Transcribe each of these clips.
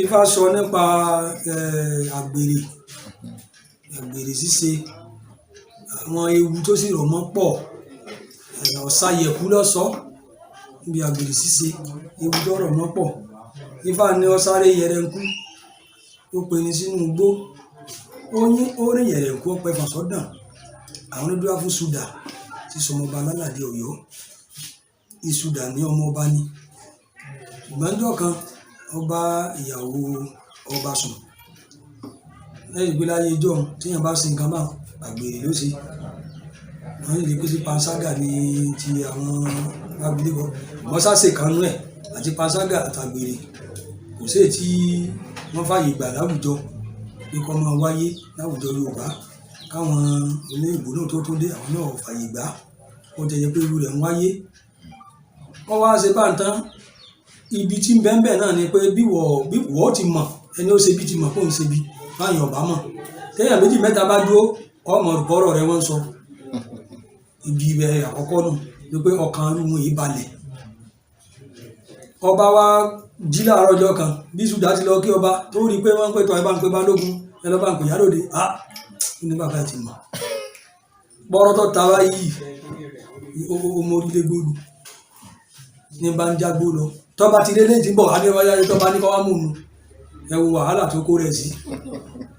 Ifá sọ nípa àgbèrè, àgbèrè ṣíṣe, àwọn ewu tó sì rọ̀ mọ́ pọ̀. Ọ̀sàyẹ̀kú ló sọ níbi àgbèrè ṣíṣe, ewu tó rọ̀ mọ́ pọ̀. Ifá ní ó sáré yẹrẹnkú, ó peni sínú igbó, ó yín ó rìn yẹ̀rẹ̀kú, ó pẹfọ̀n sọ́dàn. Àwọn ló dúró fún Sùdà tí sọmọba lálàdé Ọ̀yọ́. Ìsùdà ní ọmọ ọba ni. Ṣùgbọ́n níjọ́ kan, ó bá ìyàwó ọba sùn. Lẹ́yìn pé láyé ijọ́un, tí èèyàn bá ṣe nǹkan báun, àgbèrè ló ṣe. Wọ́n sì lè pé sí panṣágà ní ti àwọn abilékọ. Ṣùgbọ́n ṣá ṣe kan nínú ẹ̀ àti panṣágà àti àgbèrè. Kò sí èyí tí wọ́n fàyè gbà láwùjọ pé kó máa wáyé láwùjọ Yorùbá. Káwọn olóyìnbó náà tó tún dé, àwọn náà ò fàyè gbà. Ó jẹ́ jẹ́ pé irú rẹ̀ ń wáyé. Wọ́n wá ṣe bá ń tán. Ibi tí ń bẹ́ ń bẹ̀ náà ni pé bí wọ́ ti mọ̀, ẹni ó ṣe bí ti mọ̀ pé òun ṣe bí, báyẹn ò bá mọ̀. Téèyàn méjì mẹ́ta bá dúró, ọmọ rò rẹ wọ́n ń sọ. Ibi ibẹ̀ àkọ́kọ́ nù ni pé ọkàn irú wọn yìí balẹ̀. Ọba wa jí láàárọ̀ ọjọ́ kan, bí Sùdà ti lọ kí ọba tó rí pé wọ́n ń pè tọ́ ẹ bá ń pe Balógun, ẹ lọ bá ń pè Ìyálóde. Ah! Ó ní bàbá ẹ ti mọ̀. Bọ́rọ́ tó ta báyìí, ó mórí légbodò. Ní bá ń jágbó lọ. Tọ́ba ti délé tí ń bọ̀, Adéwáyé tọ́ba ní kó wá mú un. Ẹ wo wàhálà tó kó rẹ̀ sí.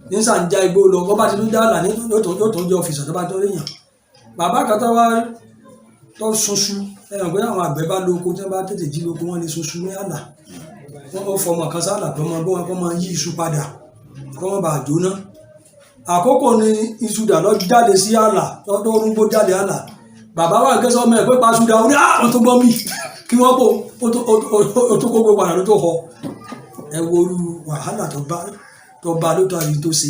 Ní sà ń já igbó lọ, bọ́ bá ti tún já àlà ní yóò tún jẹ́ ọ̀fìsà tó bá tó léèyàn. Bàbá kan tó wá tó sunṣu, ẹ mọ̀ pé àwọn àgbẹ̀ bá lóko, tí wọ́n bá tètè jí lóko, wọ́n lè sunṣu ní àlà. Wọ́n ó fọmọ kan sálà pé ọmọ bọ́ kó máa yí iṣu padà, kó má baà jóná. Àkókò ni iṣu dà lọ jáde sí àlà, tó rúgbó jáde àlà. Bàbá wa ké sọ́mọ ẹ̀ pé pa iṣu dà, ó ní àwọn tó gbọ́ mi. Kí wọ́n kó, ó tó kó gbogbo padà ló tó họ. Ẹ wo irú wàhálà tó bá ló tó àyè tó ṣe.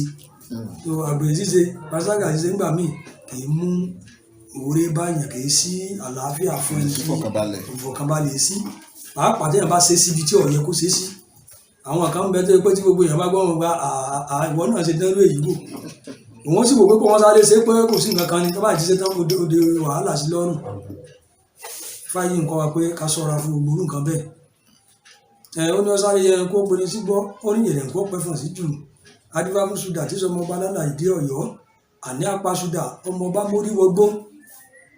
So àgbèrè ṣíṣe, panṣágà ṣíṣe nígbà míì kì í mú oore bá èèyàn, kì í sí àlàáfíà fún ẹni tí Ìfọ̀kànbalẹ̀. ìfọ̀kànbalẹ̀ sí. Pàápàá tí èèyàn bá ṣe síbi tí ò yẹ kó ṣe sí. Àwọn kan ń bẹ tó jẹ́ pé tí gbogbo èèyàn bá gbọ́ wọn gba àà ìwọ náà ṣe dánrú èyí wò. Òun sì wò pé kó wọ́n sáré ṣe pé kò sí nǹkan kan ni, tó bá ti ṣe tán ó de wàhálà sí lọ́rùn. Ifá yìí ń kọ́ wa pé ká ṣọ́ra fún gbogbo irú nǹkan bẹ́ẹ̀. Ó ní ó sáré yẹn kó peni sígbọ́, ó ní yẹ̀rẹ̀ kó pẹfọ̀n sí jù. Adífá fún Sùdà tí sọmọ ọba lálà ìdí Ọ̀yọ́. Àní apasùdà ọmọ ọba mórí wọgbó.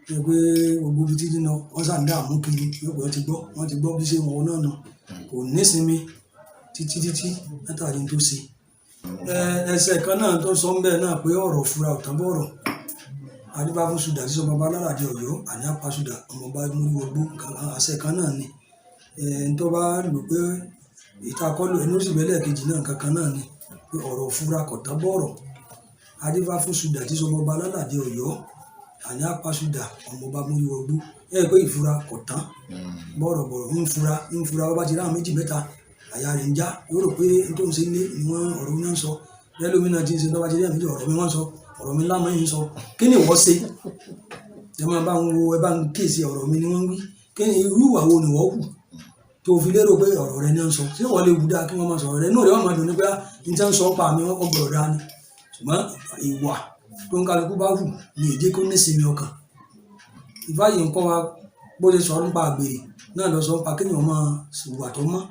Ní pé gbogbo ibi títí náà wọ́n sá ń dààmú kiri. Yóò pé wọ́n ti gbọ́ bí ṣe wọn náà nù. Kò ní ìsinmi títí títí látàrí tó ṣe. Ẹsẹ̀ kan náà tó sọ ń bẹ́ẹ̀ náà pé ọ̀rọ̀ fura ò tán bọ̀rọ̀. Adífá fún Sùdà tí sọmọ ọba lálà ìdí Ọ̀yọ́. Àní apasùdà ọmọ ọba mórí wọgbó. Àṣẹ kan náà ni. Ẹni tó bá lò pé ìta kọ́ lò ẹni ó sì bẹ́lẹ̀ kejì náà nǹkan kan náà ni pé ọ̀rọ̀ fura kò tán bọ̀rọ̀. Adífá fún Sùdà tí sọmọ ọba lálà ìdí Ọ̀yọ́. Àní apasùdà ọmọ ọba mórí wọgbó. Ẹ rí pé ìfura kò tán. Bọ̀rọ̀ bọ̀rọ̀ ń fura, ń fura. Ó bá ti rí àwọn méjì mẹ́ta, àyà rẹ̀ ń já. Yóò rò pé ohun tó ń ṣe nílé ni wọ́n ọ̀rọ̀ mi náà ń sọ. Bẹ́ẹ̀ náà tí ń ṣe tó bá ti rí àwọn méjì, ọ̀rọ̀ mi wọ́n ń sọ. Ọ̀rọ̀ mi lámọ́ yín ń sọ. Kí ni ìwọ ṣe? Ẹ máa bá wọn wo, ẹ bá ń kíyèsi ọ̀rọ̀ mi ni wọ́n ń wí. Kí ni irú ìwà wo ni ìwọ hù tó fi lérò pé ọ̀rọ̀ rẹ ni wọ́n ń sọ? Ṣé ìwọ lè wù dáa kí wọ́n máa sọ̀rọ̀ rẹ? Inú rẹ ó máa dùn ní pé ní tí wọ́n ń sọ pa mi wọ́n gbọdọ̀ dáa ni. Ṣùgbọ́n ìwà tó ń kálukú bá hù ní èjé kó ní ìsinmi ọkàn. Ifá yìí ń kọ́ wa bó ṣe sọ nípa àgbèrè náà lọ sọ nípa kí èèyàn máa hùwà tó mọ́.